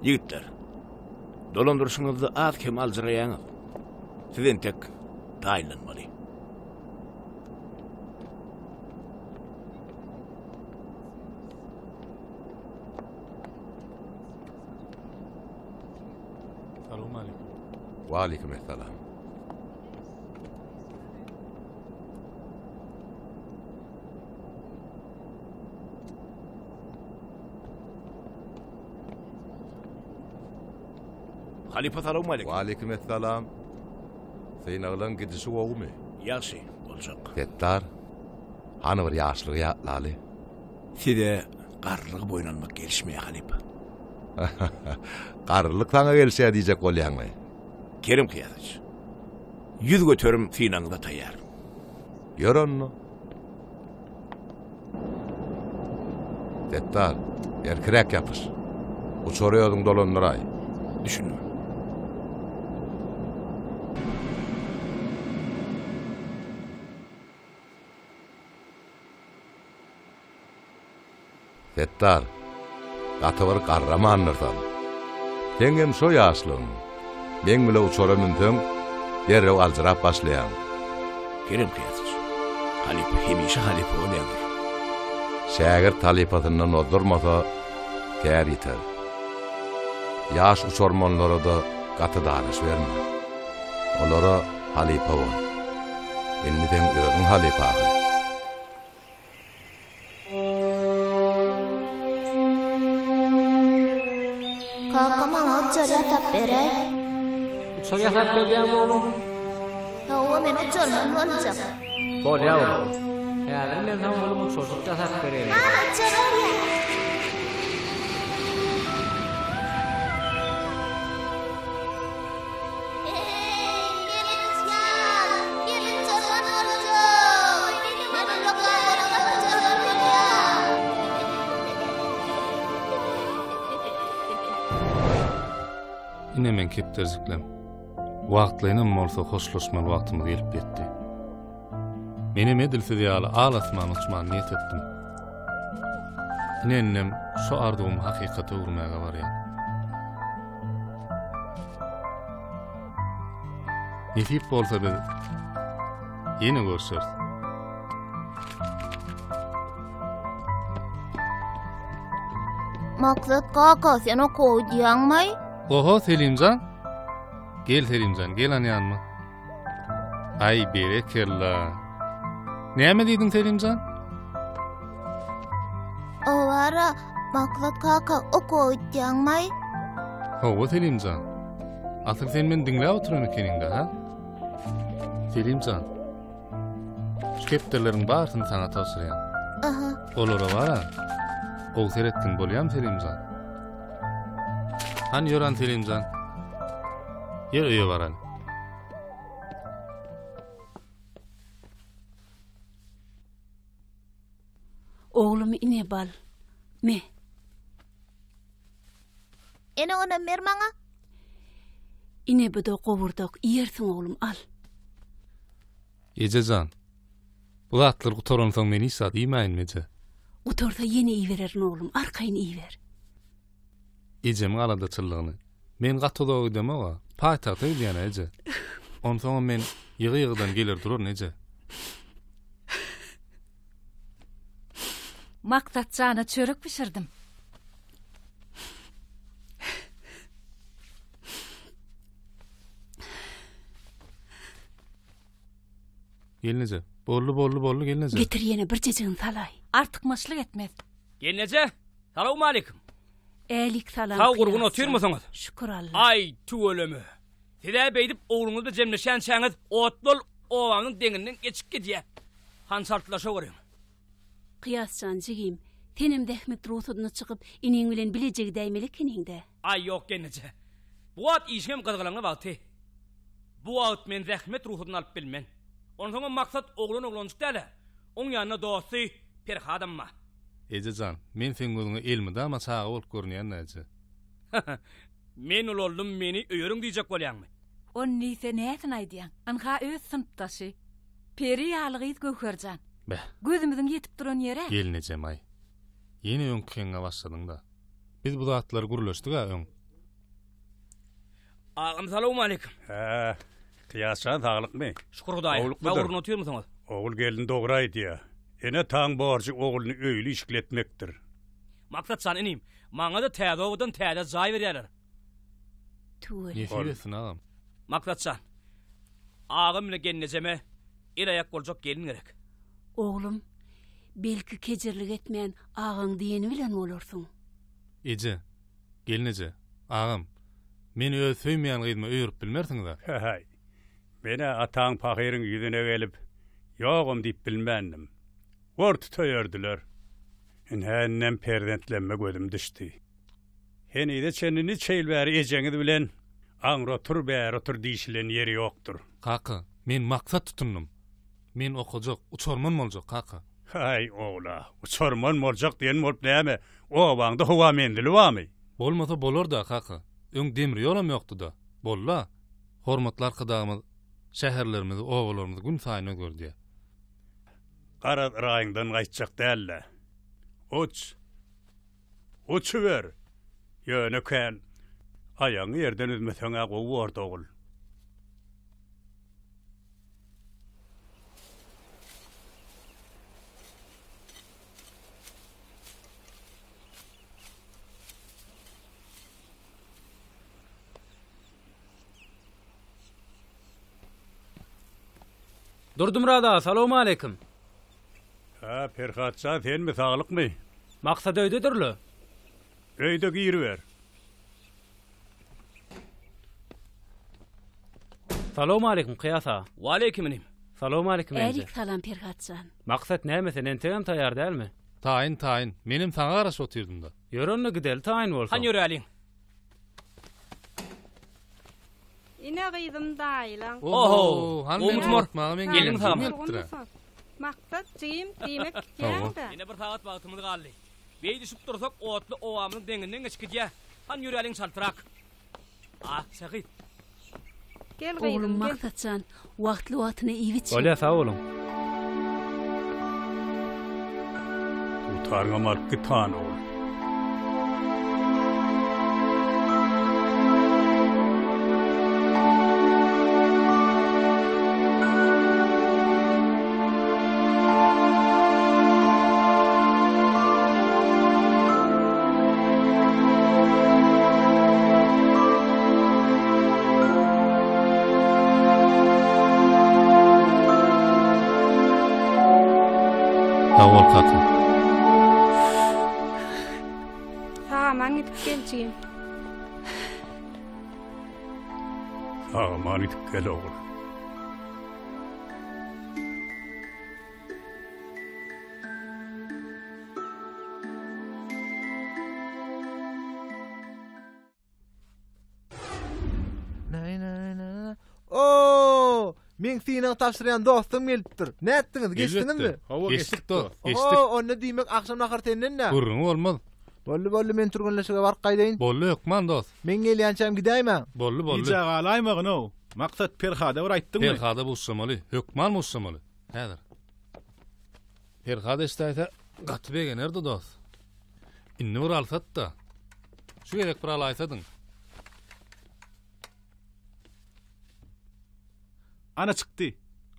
Ýigitler, dolandyryşyňyzda az-kem aljyraýaňyz. Siz entek taýynlanmaly. Salowmaleýkim. Waleýkim essalam. Halypa salowmaleýkim. Waleýkim essalam. Synaglaň gidişi gowumy? Ýagşy, boljak. Setdar, hany bir ýaşlygy ýatlaly. Size garrylygy boýun almak gelişmeýär, halypa. Garrylyk saňa gelişýär diýjek bolýaňmy? Kerim Kyýasyç, 100% synagyňyza taýýar. Ýör onda. Setdar, erkiräk ýapyş. Uçary özüň dolandyraý. Düşündim. Setdar, gaty bir garramandyrsan. Seňem şo ýaşlygyň. Meň bile uçara münseň, derrew aljyrap başlaýaň. Kerem Kyýasyç, halypa hemişe halypa bolýandyr. Şägirt halypasyndan ozdurmasa, kär ýiter. Ýaş uçarmanlara-da gaty daraşyberme. Olara halypa bol. Indi seň özüň halypa ahyry. Kaka maňa uçar ýasap beräý. Uçar ýasap berýäňmi oglum? Hawa men uçarman boljak. Bolýa oglum. Häzir men saňa oglum uçarjyk ýasap bereýin. Ana uçar barýar. Ine meň kepderjiklem. Wagtlaýynam bolsa hoşlaşmaly wagtymyz gelip ýetdi. Menem edil siz ýaly al asmana uçmany niýet etdim. Ine indem şu arzuwymy hakykata öwürmäge barýan. Nesip bolsa biz ýene görşeris. Maksat kaka sen okuwa gidýäňmi? Oho Selimjan. Gel Selimjan, gel an ýanyma. Aý berekella. Näme diýdiň Selimjan? Owara, Maksat kaka okuwa gidýäňmi? Hawa Selimjan. Asyl sen meni diňläp oturan ekeniňdä, ha? Selimjan. Şu kepderleriň barysyny saňa tabşyrýan. Aha. Olara bara. Gowy seretgin bolýamy Selimjan? Hany ýör han Selimjan. Ýör öýe baraly. Oglum ine bal. Me. Ene onam ber maňa. Ine bu-da gowurdak, iýersiň oglum, al. Eje jan, bu zatlar gutaransoň men hiç zat iýmäýinmi eje? Gutarsa ýene iýibererin oglum, arkaýyn iýiber. Ejemiň aladaçyllygyny. Men gaty uzaga gidemog-a, paýtagta gidýän-ä eje. Onsoňam men ýygy-ýygydan geler duraryn eje. Maksat jana çörek bişirdim. Gelneje, boldy, boldy, boldy, gelneje. Getir ýene birjejigini salaý. Artykmaçlyk etmez. Gelneje, salowmaleýkim. Älik salam Sag gurgun Kyýas jan. otyrmysyňyz? Şükür Alla. Aý, tüweleme. Siz-ä beýdip ogluňyzla jemleşýänçäňiz otly obamyzyň deňinden geçip gidýä. Hany çaltlaşa görüň. Kyýas jan jigim, senem zähmet rugsadyna çykyp, iniň bilen bileje gidäýmeli ekeniň-dä. Aý, ýok gelneje. Bu wagt işiňem gyzgalaňly wagty. Bu wagt men zähmet rugsadyny alyp bilmen. Onsoňam Maksat oglan oglanjyk däl-ä. Oň ýanynda dosty Perhadam bar. Eje jan, men seň gözüňe elmydama çaga bolup görünýän-dä, eje. Men ulaldym, meni öýeriň diýjek bolýaňmy? Ony diýse näsini aýdýaň? Ynha öz synpdaşy. Peri ýaly gyz Göwher jan. Beh. Gözümiziň ýetip duran ýeri-ä. Gelnejem-aý. Ýene öňki heňňe başladyň-da. Biz bu zatlary gürleşdik-ä öň. Agam salowmaleýkim. Hä, Kyýas jan saglykmy? Şükür Hudaýa. Gowlukmydyr? Sag gurgun otyrmysyňyz? Ogul gelin dogry aýdýa. Ene-ataň borjy ogluny öýli-işikli etmekdir. Maksat jan inim, maňa-da täze obadan täze jaý berýärler. Tüweleme. Nesip etsin agam. Maksat jan, agam bilen gelnejeme el-aýak boljak gelin gerek. Oglum, belki kejirlik etmän agaň diýeni bilen bolarsyň. Eje, gelneje, agam, meni öz söýmeýän gyzyma öýerip bilmersiňiz-ä? Häý, men-ä ataň pahyryň ýüzüne gelip, ýogam diýip bilmändim. Gor tutaýerdiler. Ine, indem perzentlenme gözüm düşdi. Henize çenli niçe ýyl bäri ejeňiz bilen aňry otur, bäri otur diýşilen ýeri ýokdur. Kaka, men maksat tutundym. Men okajak, uçarman boljak, kaka. Haý, ogla, uçarman boljak diýen bolup näme, obaňda howa menzili barmy? Bolmasa bolar-da, kaka. Öň demir ýolam ýokdy-da. Boldy-a. Hormatly Arkadagymyz şäherlerimizi, obalarymyzy günsaýyn özgerdýär. Garaz, raýyňdan gaýtjak däl-dä. Uç! Uçuber! Ýöne kän aýagyňy ýerden üzmeseň-ä gowy bordy, ogul. Durdymyrat aga, salowmaleýkim. Hä, Perhat jan, senmi, saglykmy? Maksat öýdedir-le. Öýde giriber. Salowmaleýkim, Kyýas aga. Waleýkim inim. Salowmaleýkim enje. Älik salam Perhat jan. Maksat näme sen entegem taýýar dälmi? Taýyn, taýyn. Menem saňa garaşyp otyrdym-da. Ýör onda gideli taýyn bolsaň. Hany ýöräliň. Ine gyzym daýylaň. Oho, hany gowy meni tumar. ugratmaga meň Gelin gelnim sagmy? gelipdir-ä. Maksat jigim diýmek gitýäň-dä. Ýene bir sagat wagtymyz galdy. Beýdişip dursak otly obamyzyň deňinden geçip gidýä. Hany ýöräliň çaltrak. Akja gyz. Gel gyzym, Oglum gel. Maksat jan, wagtly-wagtyna iýip-içiň. Bolýa, sag boluň. Dutaryňam alyp git han ogul. Sag bol kaka. Sag-aman gidip gel jigim. Sag-aman gidip gel ogul. Oo, meň synag tabşyrýan dostum gelipdir. Nätdiňiz, geçdiňizmi? Hawa, geçdik dost, geçdik. Oo, onda diýmek agşam nahar senden-dä. Gürrüňi bolmaz. Boldy, boldy, men türgenleşige baryp gaýdaýyn. Boldy, hökman dost. Men gelýänçäm gidäýmäň. Boldy, boldy. Gijä galaýmagyn-ow. Maksat, Perhada bir aýtdyňmy? Perhada buşlamaly, hökman buşlamaly. Häzir. Perhat eşidäýse gaty begenerdi dost. Indi bir alsat-da. Şu gezek bir alaýsadyň. Ana çykdy.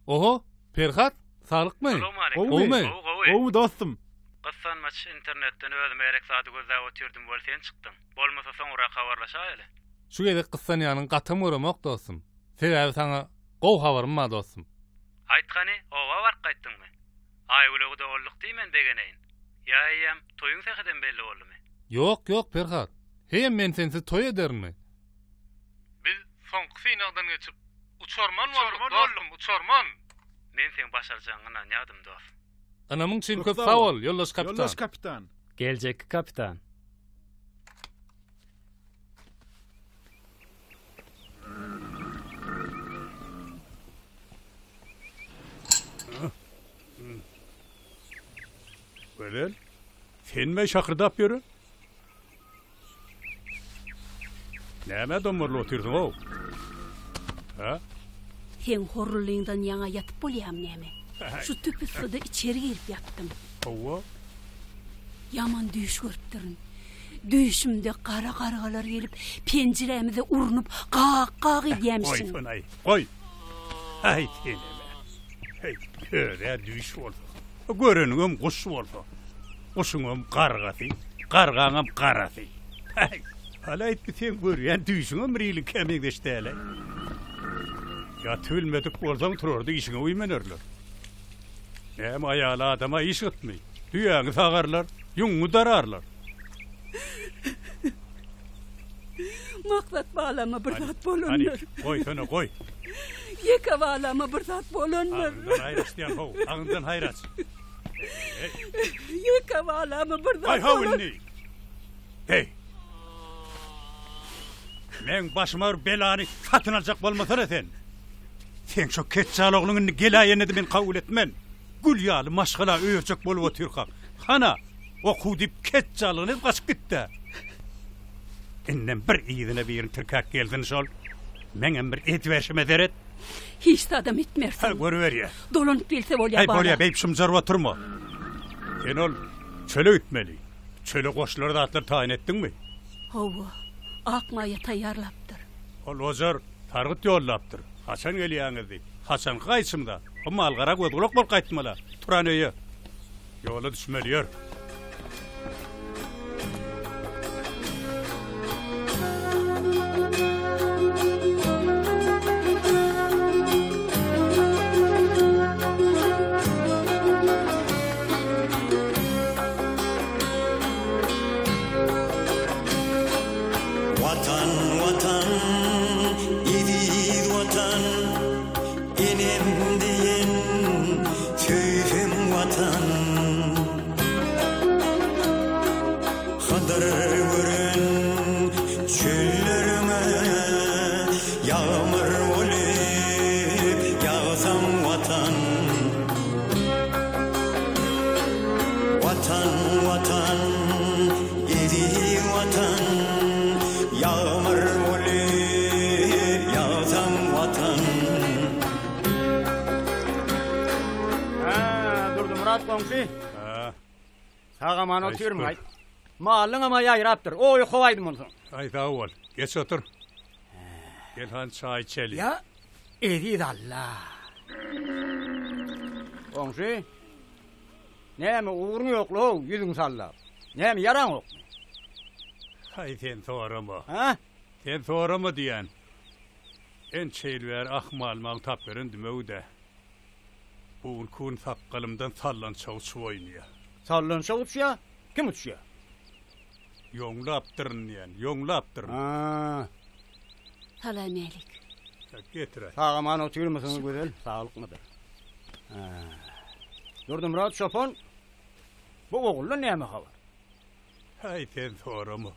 Oho, Perhat, saglykmy? Gowumy? Gowumy? Gowumy dostum? Gyssanmaç internetden özüme gerek zady gözläp otyrdym weli sen çykdyň. Bolmasa soňurak habarlaşaýaly. Şu gezek gyssanýanyňy gatam göremok dostum. Sebäbi saňa gowy habarym bar dostum. Aýt hany, oba baryp gaýtdyňmy? Aýgüle guda bolduk diý men begeneýin. Ýa eýýäm toýuň sähedem belli boldumy? Ýok, ýok, Perhat. Heýem men sensiz toý ederinmi? Biz soňky synagdan geçip, uçarman bolduk, dostum, uçarman! Men seň başarjagyňa ynanýardym, dost. Ynamyň üçin köp sag bol, ýoldaş kapitan. Ýoldaş kapitan. Geljekki kapitan. Gözel, senmi şakyrdap ýören? Nämä dommarylyp otyrsyň-ow? Hä? Seň horrulyňdan ýaňa ýatyp bolýamy näme? Şu tüpüsgede içeri girip ýatdym. Hawa. Ýaman düýş görüpdirin. Düýşümde gara gargalar gelip, penjirämize urnup, gak-gak edýämişin. Goýsanaý, goý. Aý, senem-ä. Heý, öz-ä düýş bolsa. Göreniňem guş bolsa. Guşuňam gargasy, gargaňam garasy. Päý, halaýtmy seň görýän düýşüňem bir iliňkä meňzeş däl-äý. Ýatybilmedik bolsaň turarda işiňe güýmenerler. Näme aýaly adama iş gytmy? Düýäňi sagarlar, ýüňüňi dararlar. Maksat balama bir zat bolandyr. Hany, goýsana, goý. Ýeke balama bir zat bolandyr. Agyňdan haýyr aç diýýän how, agyňdan haýyr aç. Ýeke balama bir zat Goý how indi. Heý. Meň başyma bir belany satyn aljak bolmasana sen. Seň şo ketjal ogluň indi geläýenede men kabul etmen. Gül ýaly maşgala öýerjek bolup otyrkak. Hana, okuw diýip ketjallygyny edip gaçyp gitdi-ä. Indem bir yzyna birini tirkäp gelsin şol. Meňem bir ediberşime seret. Hiç zadam etmersiň. Hä, görüberýä. Dolanyp gelse bolýa Häý, bala. bolýa, beýdip şumjaryp oturma. Sen ol çöle gitmeli. Çöle goşular zatlar taýyn etdiňmi? Hawa, Akmaýa taýýarlapdyr. Ol ojar sargyt ýollapdyr. Haçan gelýäňiz diýip. Haçanky gaýtşymda, bu mal-gara göz-gulak bolup gaýtmaly-a. Turan öýe. Ýola düşmeli, ýör. Watan, Watan, eziz Watan, Enem diýen söýsem Watan. Hydyr gören çölleriňe Ýagmyr bolup ýagsam Watan. Watan, Watan, eziz Watan, Ýagmyr bolup ýagsam Watan. Hä, Durdymyrat goňşy. Hä. Sag-aman otyrmy-aý? Malyňam-a ýaýrapdyr. Oý, howaýdym onsoň. Aý, sag bol. Geç otur. Gel hany çaý içeli. Ýa, eziz Alla. Goňşy, näme ugruň ýok-la-ow, ýüzüňi sallap. Näme, ýaraňokmy? Aý, sen sorama. Hä? Sen sorama diýýän. Ençe ýyl bäri ahmal magtap ýören dümew-dä. Bu günki gün sakgalymdan sallançak uçup oýnaýar. Sallançak uçýar? Kim uçýar? Ýoňlapdyryn diýýän, ýoňlapdyryn. Ha. Salamälik. Getir-aý. Sag-aman otyrmysyňyz, Gözel? Saglykmydyr? Hä. Durdymyrat çopan, bu oguldan näme habar? Häý, sen sorama.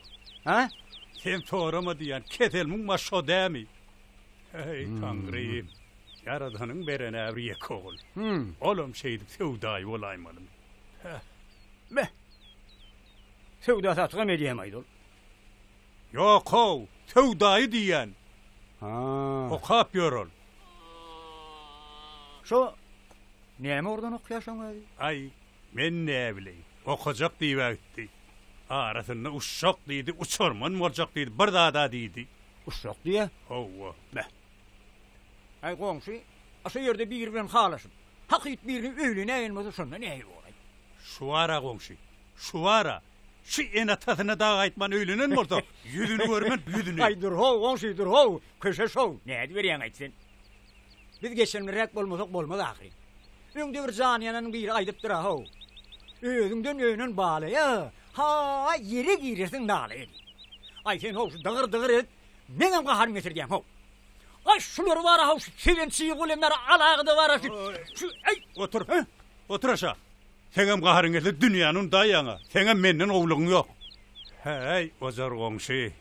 Hä? Sen sorama diýýän, keselmiň baş şo dämi? Häý, Taňrym, Ýaradanyň beren-ä bir ýeke ogul. Olam şeýdip söwdaýy bolaýmalymy? Häh. Beh! Söwda-satygam edýäm-aýt ol. Ýok-ow, söwdaýy diýýän. Ha. Okap ýör ol. Şo näme ugurdan okýar şoň özi? Aý, Men näbileýin, okajak diýib-ä gitdi. Arasynda uçjak diýdi, uçarman boljak diýdi, bir zad-a diýdi. Uçjak diýýä? Hawa. Beh. Aý, goňşy, a şo ýerde biri bilen halaşyp, hakyt birine öýlenäýen bolsa, şonda nähili bolar-aý? Şu bar-a, goňşy, şu bar-a. Şu ene-atasyna dagy aýtman öýlenen bolsa, ýüzüni görmen, ýüzüni. Aý, dur-how, goňşy, dur-how, köşeş-how, nädiberýäň-aýt sen? Biz geçirimliräk bolmasak bolmaz ahyryn. Öňde bir janyýananyň biri aýdypdyr-a how. Özüňden önen balaýa, ha-a ýere girersiň nalaýa diýip. Aý sen how şu dygyr-dygyr edip meňem gaharymy getirdýäň how. Aý şular bar how şu seben çyg bilen bäri alagyda bar şu şu aý. Otur. Otur aşak. Seňem gaharyň gelse dünýäni undaýýaň-a. Seňem menden gowulygyň ýok. Häý, ojar goňşy.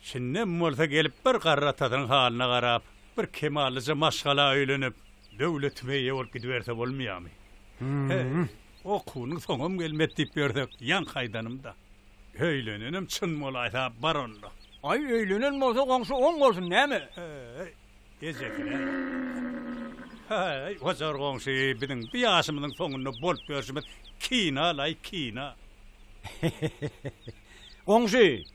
Şindem bolsa gelip bir garry atasynyň halyna garap, bir kemallyja maşgala öýlenip, döwletime eýe bolup gidiberse bolmaýarmy? Heý, okuwynyň soňam gelmedi diýip ýörsek, ýaňky aýdanym-da. Öýlenenem çyn bolaýsa, bar onda. Aý, öýlenen bolsa goňşy oň bolsun näme? Heý, ejesine. Heý, ojar goňşy, biziň bu ýaşymyzyň soňunda bolup ýörşümiz kina-laý, kina. Goňşy,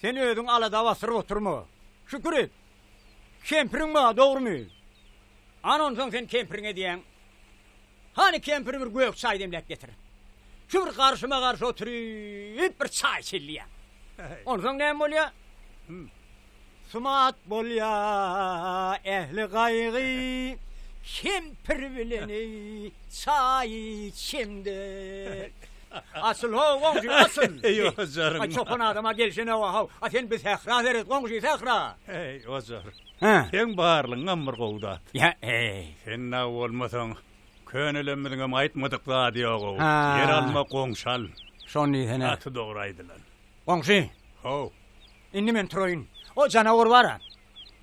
sen özüň alada basdyryp oturma. Şükür et. Kempiriň bar, dogrumy? Ana onsoň sen kempiriňe diýýäň. Hany kempir bir gök çaý demläp getir. Şu bir garşyma garşy oturyp bir çaý içeli diýýäň. Onsoň näme bolýar? Sumat bolýa ähli gaýgy kempir bilen eý çaý içemde. Asyl how goňşy asyl. Eý ojaryň. Aý çopan adama gelşene how. A sen bir sähra seret goňşy sähra. Eý ojar. Seň barlygyňam bir gowy zat. Ýa eý. Sen dagy bolmasaň könelemmiziňem aýtmadyk zady ýog-ow. Ýer alma goňşy al. Şony diýsene. Gaty dogry aýdylan. Goňşy. How. Indi men turaýyn. O janawar bar-a,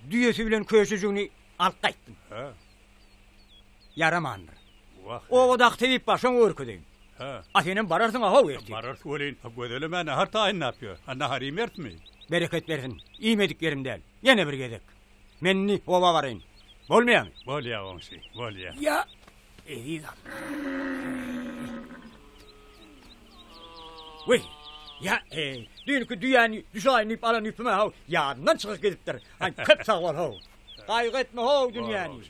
düýesi bilen köşejigini alyp gaýtdym. Hä. Ýaramandyr. Wah. Obadaky tebip bar, şoňa görkezeýin. Hä. A senem bararsyň-a how ertir. Bararys welin, Gözelem-ä nahar taýynlap ýör. A nahar iýmerismi? Bereket bersin. Iýmedik ýerim däl. Ýene bir gezek. Men indi oba baraýyn. Bolmaýamy? Bolýa goňşy, bolýa. Ýa, eziz Alla. Weý, ýa, eý, düýnki düýäni düşaýyn diýip alan ýüpüm-ä how, ýadymdan çykyp gidipdir. Aý, köp sag bol how. Gaýgy etme how dünýäni.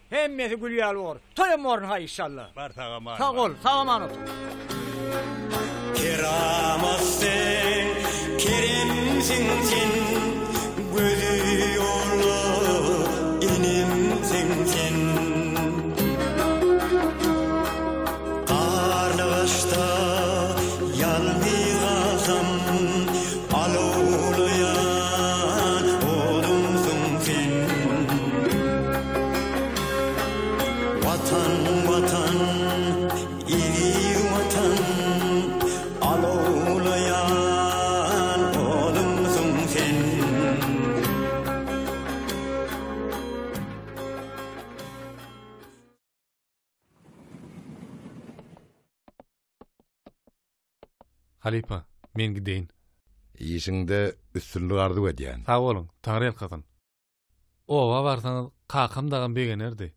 Hemmesi gül ýaly bor. Toýam borun haý işşalla. Bar sag-aman. Sag bol, sag-aman otur. Keramat sen, keremsiň sen, Gözi ýolda enemsiň sen. Garly gyşda ýalňyz galsam, Alawlaýan odumsyň sen. Watan, Watan, eziz Watan, Alawlaýan odumsyň sen. Halypa, men gideýin. Işiňde üstünlik arzuw edýän. Sag boluň, Taňryýalkasyn. Oba barsaňyz, kakam dagam begenerdi.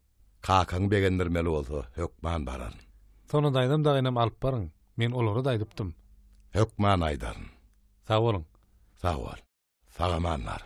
Kakaňy begendirmeli bolsa, hökman bararyn. Sona daýzam dagynam alyp baryň. Men olara-da aýdypdym. Hökman aýdaryn. Sag boluň. Sag bol. Sag-aman bar.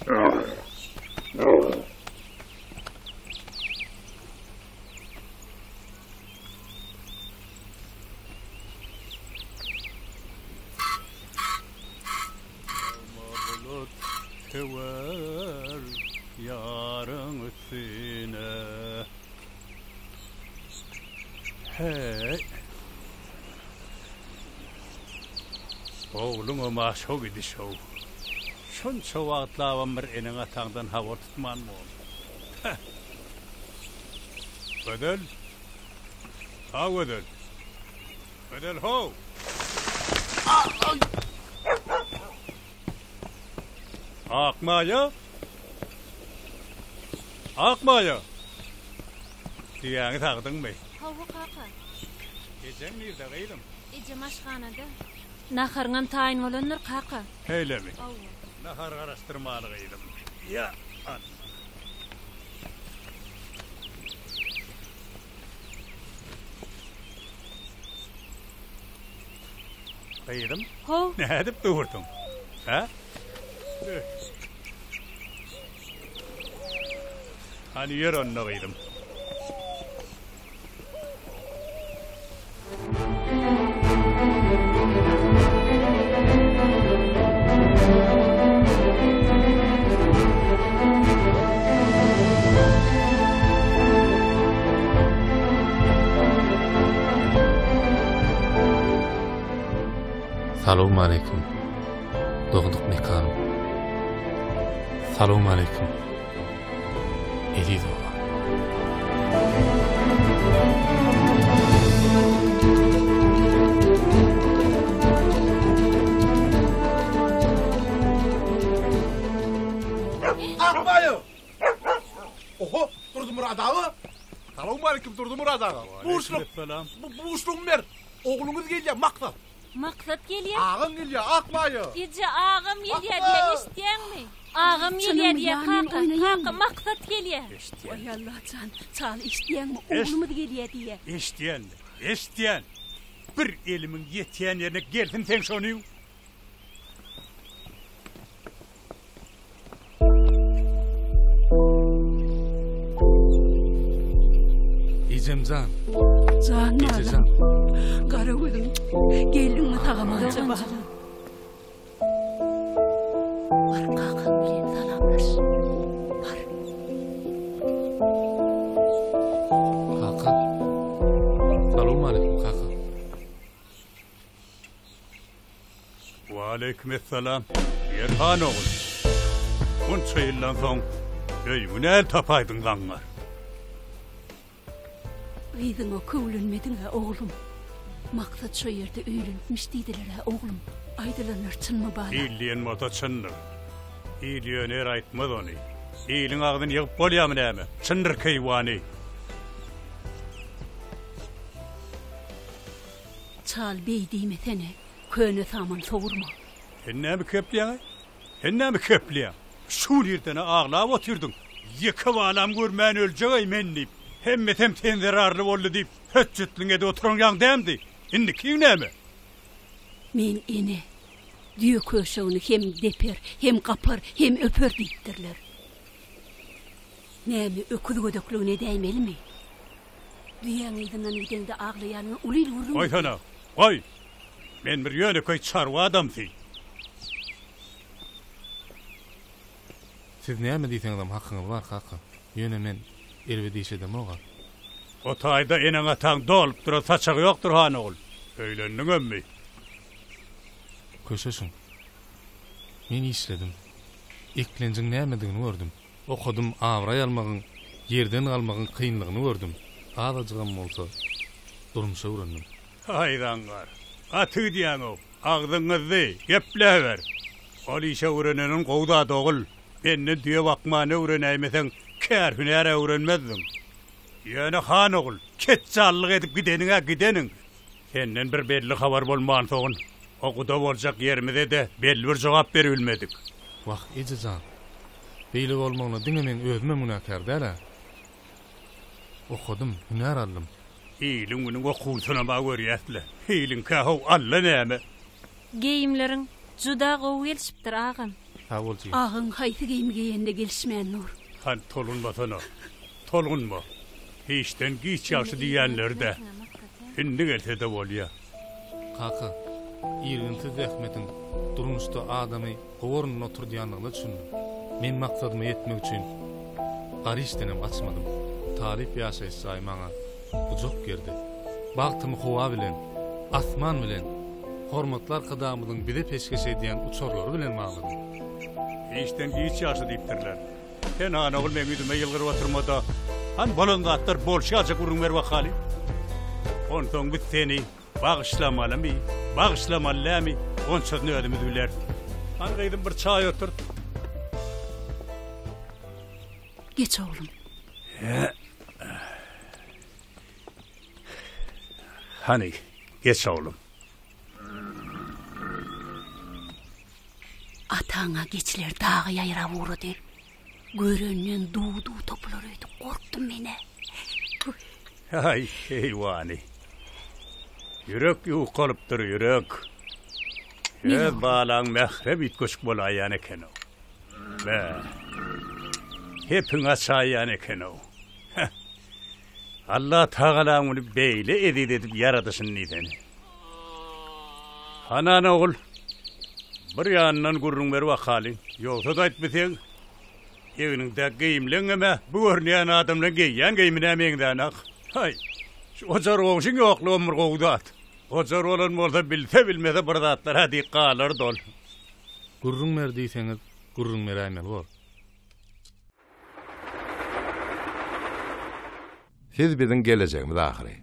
Alma bulut söwer ýaryň üstüne. Heý. Ogluňam-a şo gidişow. Şunça wagtlabam bir eneň-ataňdan habar tutman boldy. Peh! Gözel! A Gözel! Gözel how! Akmaýa! Akmaýa! Düýäňi sagdyňmy? Hawa, kaka. Ejeň nirde, gyzym? Ejem aşhanada. Naharyňam taýyn bolandyr, kaka. Şeýlemi? Hawa. Nahar garaşdyrmaly, gyzym. Ýa, Alla! Gyzym. How. Nädip durduň? Hä? Hany ýör onda gyzym. Salowmaleýkim, dogduk mekanym. Salowmaleýkim, eziz obam. Akbaýew! Oho, Durdymyrat aga! Salowmaleýkim, Durdymyrat aga! Buşluk! Buşlugymy ber! Ogluňyz gelýär, Maksat! Maksat gelýär? Agaň gelýär, Akmaýa! Eje, agam gelýär diýýär, eşitýäňmi? Agam gelýär diýýär, kaka, kaka, Maksat gelýär. Eşitýän. Waý, Allajan, çal, eşitýäňmi? Oglumyz gelýär diýýär. Eşitýän, eşitýän. Bir elimiň ýetýän ýerine gelsin seň şonyň. Ejemjan. Jan balam. Ejejan. Gara gözüm. Geldiňmi sagamança balam. Bar kakaň bilen salamlaş. Bar. Kaka. Salowmaleýkim kaka. Waleýkimessalam, Ýerhan ogul. Munça ýyldan soň öýüňi näl tapaýdyň zaňňar? Gyzyňa köwlenmediň-ä, oglum. Maksat şo ýerde öýlenipmiş diýdiler-ä, oglum. Aýdylanlar çynmy, balam? Il diýen bolsa çyndyr. Il ýöne ýere aýtmaz ony. Iliň agzyny ýygyp bolýamy näme? Çyndyr keýwany. Çal beý diýmesene, köne saman sowurma. Sen näme kepleýäň-aý? Sen näme kepleýäň? Şu gün irden-ä aglap otyrdyň, ýeke balam görmän öljek-eý men diýip, hemmesem sen zerarly boldy diýip, hötjetliň edip oturan ýaň dämdi? Indikiň näme? Men ene, düýe köşegini hem deper, hem gapar, hem öper diýipdirler. Näme, öküz gödekligini edäýmelimi? Düýäň yzyndan gideňde aglaýanyňy uly il gürrüň etdi. Goýsana, goý! Men bir ýönekeý çarwa adamsy. Siz näme diýseňizem hakyňyz bar, kaka. Ýöne men erbet iş edemog-a. O taýda eneň-ataň dolup duran saçagy ýokdur, han ogul. Öýlendiňemmi? Köşeşiň. Men işledim. Eklenjiň nämedigini gördüm. Okadym, abraý almagyň, ýerden galmagyň kynlygyny gördüm, azajygam bolsa, durmuş öwrendim. Haý zaňňar, gaty gidýäň-ow, agzyň gyzdy, gepläber. Ol işe öwreneniň gowy zat ogul, menden düýe bakmany öwrenäýmeseň, kär-hünär-ä öwrenmezdiň. Ýöne han ogul, ketjallyk edip gideniň-ä gideniň, Senden bir belli habar bolmansoň, o guda boljak ýerimize-de belli bir jogap beribilmedik. Wah, eje jan! Beýle bolmagyna diňe meň özümem günäkär däl-ä. Okadym, hünär aldym. Iliň-günüň okuwsynam-a görýäs-le. Iliňkä how, alla näme? Geýimleriň juda gowy gelşipdir, agam. Sag bol jigim. Agaň haýsy geýimi geýende gelişmän dur. Han tolgunmasana. Tolgunma. Hiçden giç ýagşy diýýänleri-dä. Indi gelse-de bolýa. Kaka, irginsiz zähmetiň durmuşda adamy gowy ornunda oturdýandygyna düşündim. Men maksadyma ýetmek üçin gar işdenem gaçmadym. Talyp ýaşaýyş jaýy maňa gujak gerdi. Bagtymy howa bilen, asman bilen, hormatly Arkadagymyzyň bize peşgeş edýän uçarlary bilen bagladym. Hiçden giç ýagşy diýipdirler. Sen han ogul meň ýüzüme ýylgyryp oturma-da, hany bolan zatlar bolşy ýalyja gürrüň ber bakaly. Onsoň biz seni bagyşlamalymy, bagyşlamaly dälmi, onçasyny özümiz bileris. Hany gyzym bir çaý oturt. Geç oglum. Hany, geç oglum. Ataňa geçiler dagy ýaýrap ugrady. Görenden duw-duw topular öýdüp gorkdum men-ä. Aý, keýwany. Ýürek ýukalypdyr, ýürek. Öz balaň mährem üýtgeşik bolaýýan eken-ow. Bä. Hepiňi açaýýan eken-ow. Heh. Allatagalaň muny beýle eziz edip ýaradyşyny diýsene. Hanan ogul, bir ýanyndan gürrüň ber bakaly. Ýogsa-da aýtmasaň, egniňdäki geýimleňem-ä bu görünýän adamlaň geýýän geýmine meňzänok. Haý, şu ojar goňşyň ýoklugam bir gowy zat. Ojar bolan bolsa bilse-bilmese bir zatlar-a diýip galardy ol. Gürrüň ber diýseňiz, gürrüň beräýmeli bor. Siz biziň gelejegimiz ahyry.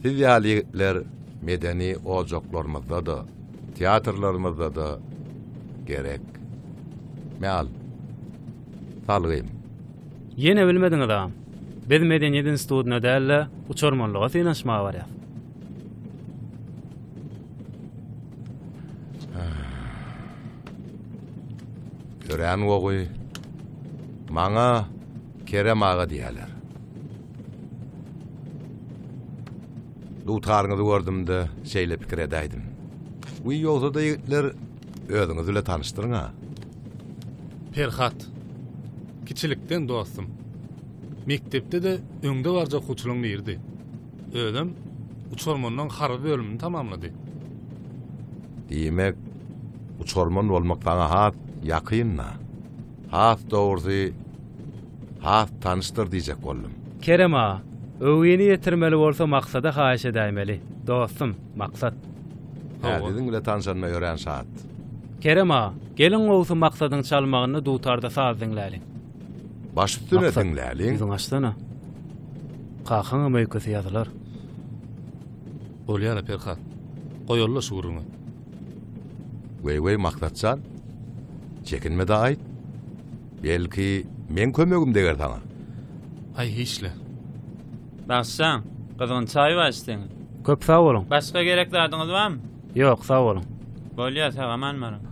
Siz ýaly ýigitler medeni ojaklarymyzda-da, teatrlarymyzda-da gerek. Me al. Salgym. Ýene bilmediňiz agam. Biz medeniýet institutyna däl-de, uçarmanlyga synanyşmaga barýas. Örän gowy. Maňa Kerem aga diýýärler. Dutaryňyzy gördüm-de, şeýle pikir edäýdim. Wiý, ýogsa-da ýigitler, özüňiz bile tanyşdyryň-a. Perhat. Kiçilikden dostum. Mekdepde-de öňde baryjy okuwçylaryň biridi. Özem uçarmanlaryň harby bölümini tamamlady. Diýmek, uçarman bolmak saňa has ýakyn-da. Has dogrusy, has tanyşdyr diýjek boldum. Kerem aga, öwgini ýetirmeli bolsa Maksada haýyş edäýmeli. Dostum, Maksat. Hä, siziň bile tanşanyma örän şat. Kerem aga, geliň gowusy Maksadyň çalmagynda dutarda saz diňläliň. Baş üstüne Maksat, diňläliň. ýüzüňi açsana. Kakaňam öýkesi ýazylar. Bolýar-a, Perhat. Goýaly-la şu gürrüňi. Weý-weý, Maksat jan. Çekinme-de aýt. Belki, meň kömegim deger saňa. Aý, hiç-le. Bagşyjan, gyzgyn çaý bar içseňiz. Köp sag boluň. Başga gerek zadyňyz barmy? Ýok, sag boluň. Bolýar, sag-aman baryň.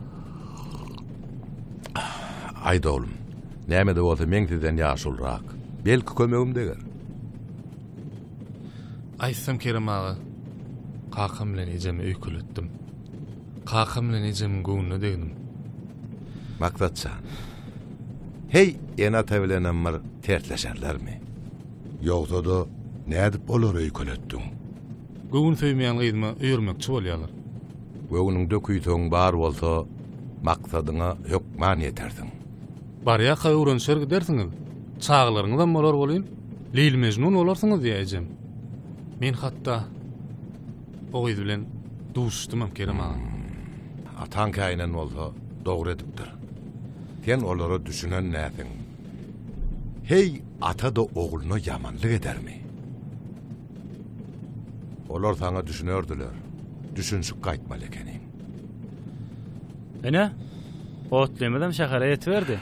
Aýt oglum, näme-de bolsa meň sizden ýaşulyrak. Belki kömegim deger. Aýtsam Kerem aga, kakam bilen ejemi öýkeletdim. Kakam bilen ejemiň göwnüne degdim. Maksat jan, heý ene-ata bilenem bir tersleşerlermi? Ýogsa-da nädip olary öýkeletdiň? Göwün söýmeýän gyzyma öýermekçi bolýarlar. Göwnüňde küýsegiň bar bolsa, maksadyňa hökman ýetersiň. Barýarka öwrenişer gidersiňiz. Çagalaryňyzam bolar welin, Leýli-Mejnun bolarsyňyz diýýär ejem. Men hatda o gyz bilen duşuşdymam Kerem aga. Ataň käýinen bolsa, dogry edipdir. Sen olara düşünen dälsiň. Heý, ata-da ogluna ýamanlyk edermi? Olar saňa düşünerdiler. Düşünişip gaýtmaly ekeniň. Ine, otlymyzam şähere ýetiberdi.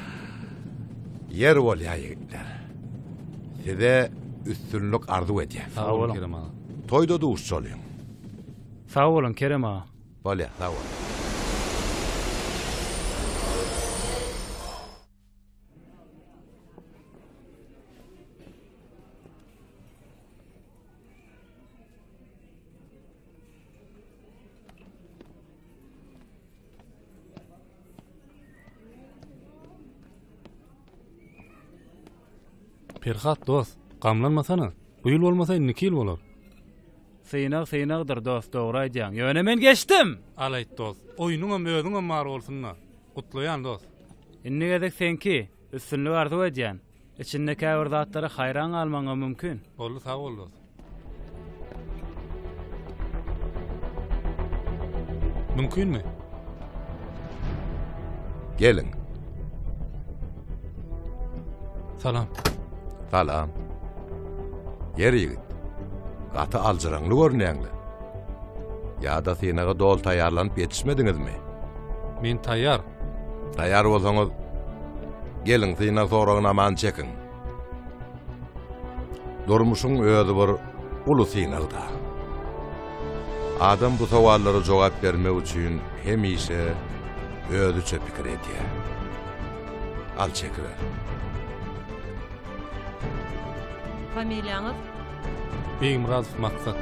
Ýer bolýa ýigitler. Size üstünlik arzuw edýän. Sag boluň. Kerem aga. Toýda duşuşalyň. Sag boluň Kerem aga. Bolýa, sag bol. Perhat dost, gamlanmasana. Bu ýyl bolmasa indiki ýyl bolar. Synag synagdyr dost dogry aýdýaň. Ýöne men geçdim. Alaýt dost. Oýnuňam özüňem bar bolsun-da. Gutlaýan dost. Indi gezek seňki. Üstünlik arzuw edýän. Içinde käbir zatlara haýran galmagyňam mümkin. Boldy sag bol dost. Mümkinmi? Geliň. Salam. Salam. Ýer ýigit. Gaty aljyraňly görünýäňle. Ýa-da synaga doly taýýarlanyp ýetişmediňizmi? Men taýýar. Taýýar bolsaňyz, geliň synag soragnamany çekiň. Durmuşyň özi bir uly synag-da. Adam bu sowallara jogap bermek üçin hemişe özüçe pikir edýär. Al çekiber. Familiýaňyz? Begmyradow Maksat.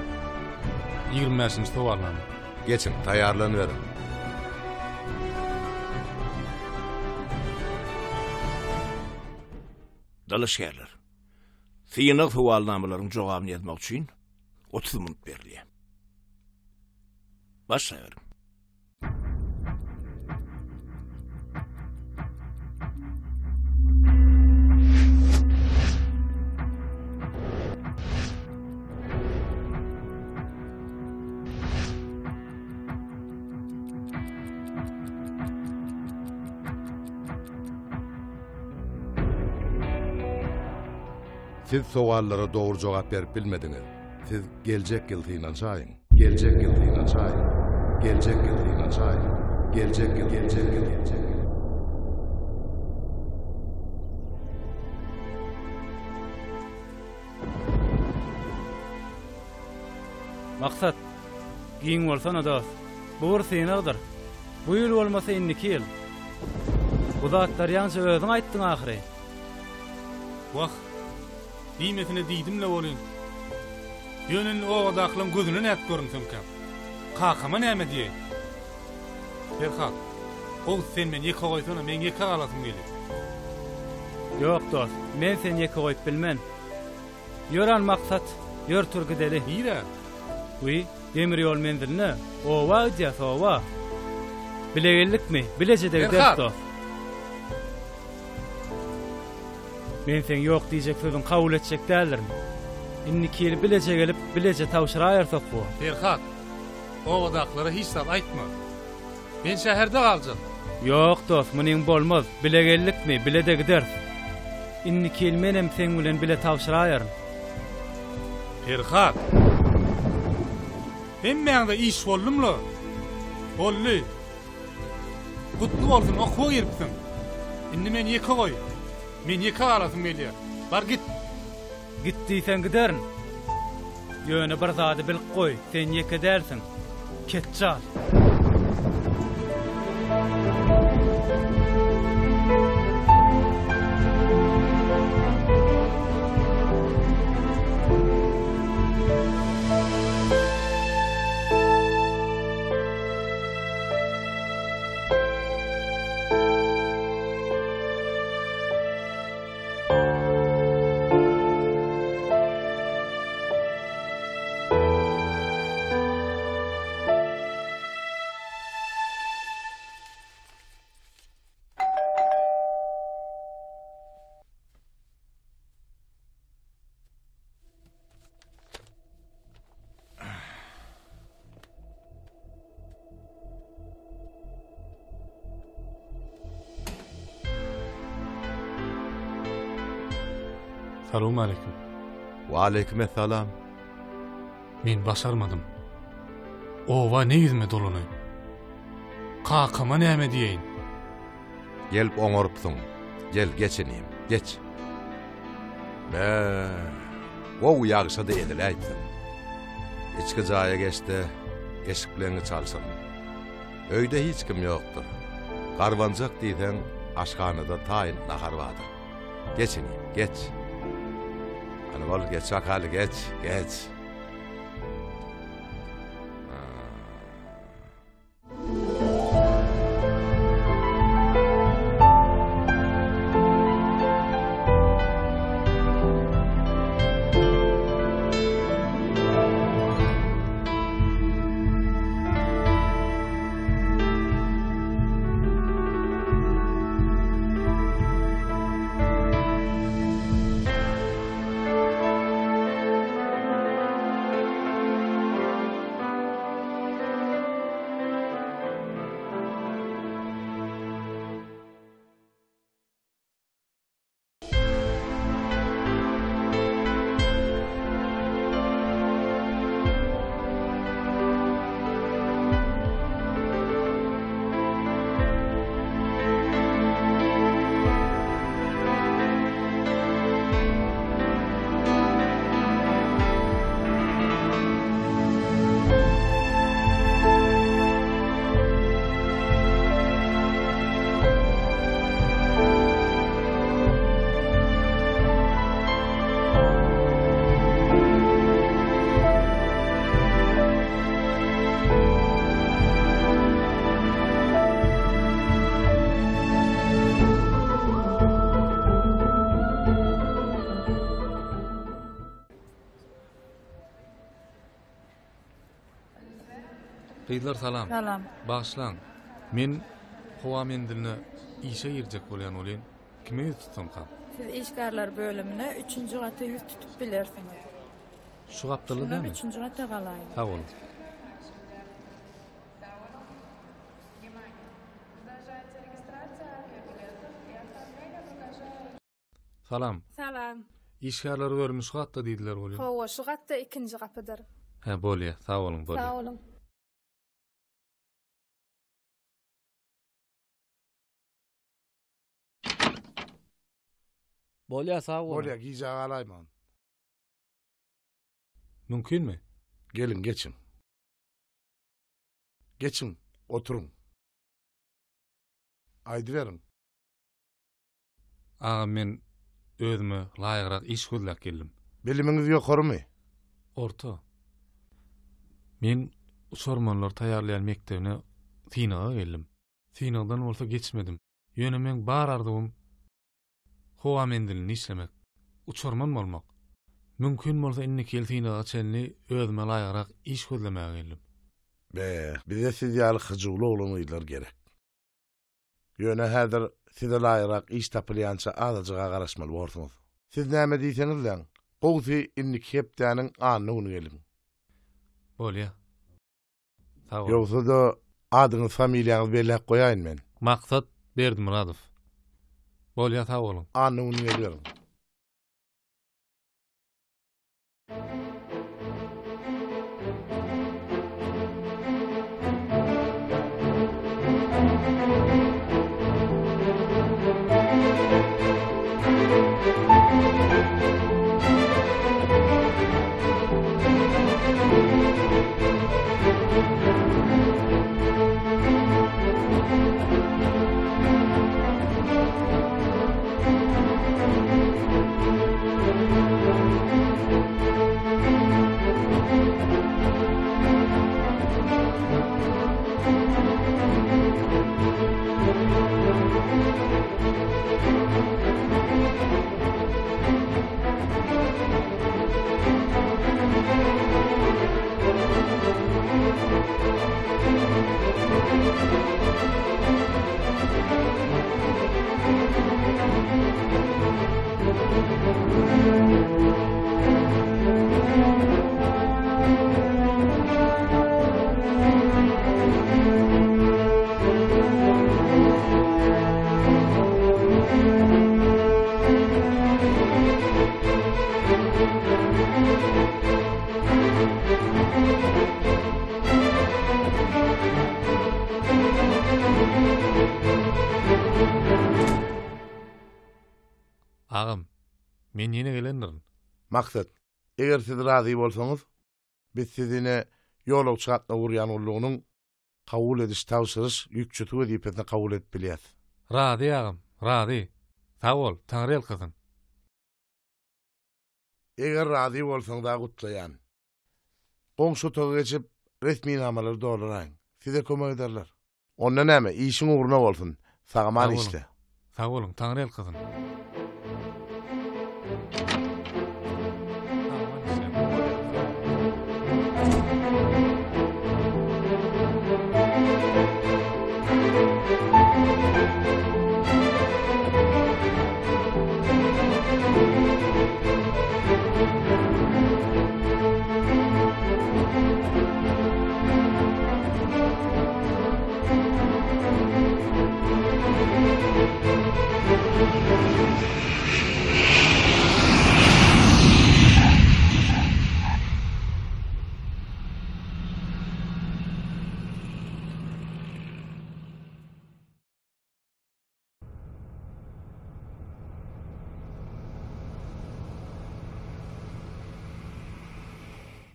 25-nji sowalnama. Geçiň, taýýarlanyberiň. Dalaşgärler, synag sowalnamalaryň jogabyny ýazmak üçin 30 minut berilýär. Başlaýaryn. Siz sowallara dogry jogap berip bilmediňiz. Siz geljek ýyl synanyşaýyň. Geljek ýyl synanyşaýyň. Geljek ýyl synanyşaýyň. Geljek ýyl, geljek ýyl, geljek ýyl. Maksat, giň bolsana dost. Bu bir synagdyr. Bu ýyl bolmasa indiki ýyl. Bu zatlary ýaňja özüň aýtdyň ahyry. Wah, diýmesine diýdim-le welin. Ýöne indi obadakylaryň gözüne nädip görünsemkäm? Kakama näme diýeýin? Perhat, gowusy sen meni ýeke goýsana, meň ýeke galasym gelýär. Ýok dost, men seni ýeke goýup bilmen. Ýör al Maksat, ýör tur gideli. Nirä? Wiý, demir ýol menziline, oba gidýäs, oba. Bile geldikmi, bileje-de gideris dost. Men seň ýok diýjek sözüňi kabul etjek däldirin. Indiki ýyl bileje gelip, bileje tabşyraýarys okuwa. Perhat, obadakylara hiç zat aýtma. Men şäherde galjak. Ýok, dost, munyň bolmaz. Bile geldikmi, bile-de gideris. Indiki ýyl menem seň bilen bile tabşyraýaryn. Perhat! Hemmäňde iş boldum-la. Boldy. Gutly bolsun, okuwa giripsiň. Indi meni ýeke goý. Men ýeke galasym gelýär. Bar git. Git diýseň giderin. Ýöne bir zady bilip goý, sen ýeke dälsiň. Ketjal. Salowmaleýkim. Waleýkim essalam. Men başarmadym. Oba ne ýüzüme dolanaýyn? Kakama näme diýeýin? Gelip oňarypsyň. Gel, geç inim, geç. Be, gowy ýagşa-da ediläýipsiň. Içki jaýa geç-de, eşikleňi çalşyn. Öýde hiç kim ýokdur. Garbanjak diýseň, aşhanada taýyn nahar bardyr. Geç inim, geç. Hany bol, geç bakaly, geç, geç. Gyzlar salam. Salam. Bagyşlaň. Men howa menziline işe girjek bolýan welin, kime ýüz tutsamkam? Siz işgärler bölümine üçünji gata ýüz tutup bilersiňiz. Şu gapdalda Şundan dälmi? üçünji gata galaýyň. Sag boluň. Salam. Salam. Işgärler bölümi şu gatda diýdiler welin. Hawa, şu gatda ikinji gapydyr. Hä, bolýa. Sag boluň, bolýa. Sag boluň. Bolýa, sag boluň. Bolýa, gijä galaýman. Mümkinmi? Geliň, geçiň. Geçiň, oturyň. Aýdyberiň. Agam men özüme laýygrak iş gözläp geldim. Bilimiňiz ýokarymy? Orta. Men uçarmanlary taýýarlaýan mekdebine synaga geldim. Synagdan bolsa geçmedim. Ýöne meň bar arzuwym howa menzilinde işlemek, uçarman bolmak. Mümkin bolsa indiki ýyl synaga çenli özüme laýygrak iş gözlemäge geldim. Be, bize siz ýaly hyjuwly oglan-gyzlar gerek. Ýöne häzir size laýygrak iş tapylýança azajyga garaşmaly borsuňyz. Siz näme diýseňizläň, gowusy indiki hepdäniň anna güni geliň. Bolýa. Sag boluň. Ýogsa-da adyňyz familiýaňyzy belläp goýaýyn men. Maksat Berdimyradow. Bolýa sag boluň. Anna güni geliberiň. Agam, men ýene gelendirin. Maksat, eger siz razy bolsaňyz, biz sizi ine ýolagçy gatnaw gurýan gullugynyň kabul ediş tabşyryş ýükçüsi wezipesine kabul edip bilýäs. Razy agam, razy. Sag bol, Taňry ýalkasyn. Eger razy bolsaňyz-a gutlaýan. Goňşy otaga geçip, resminamalary dolduraýyň. Size kömek ederler. Onda näme, işiň ugruna bolsun. Sag-aman işle. Sag boluň, Taňry ýalkasyn.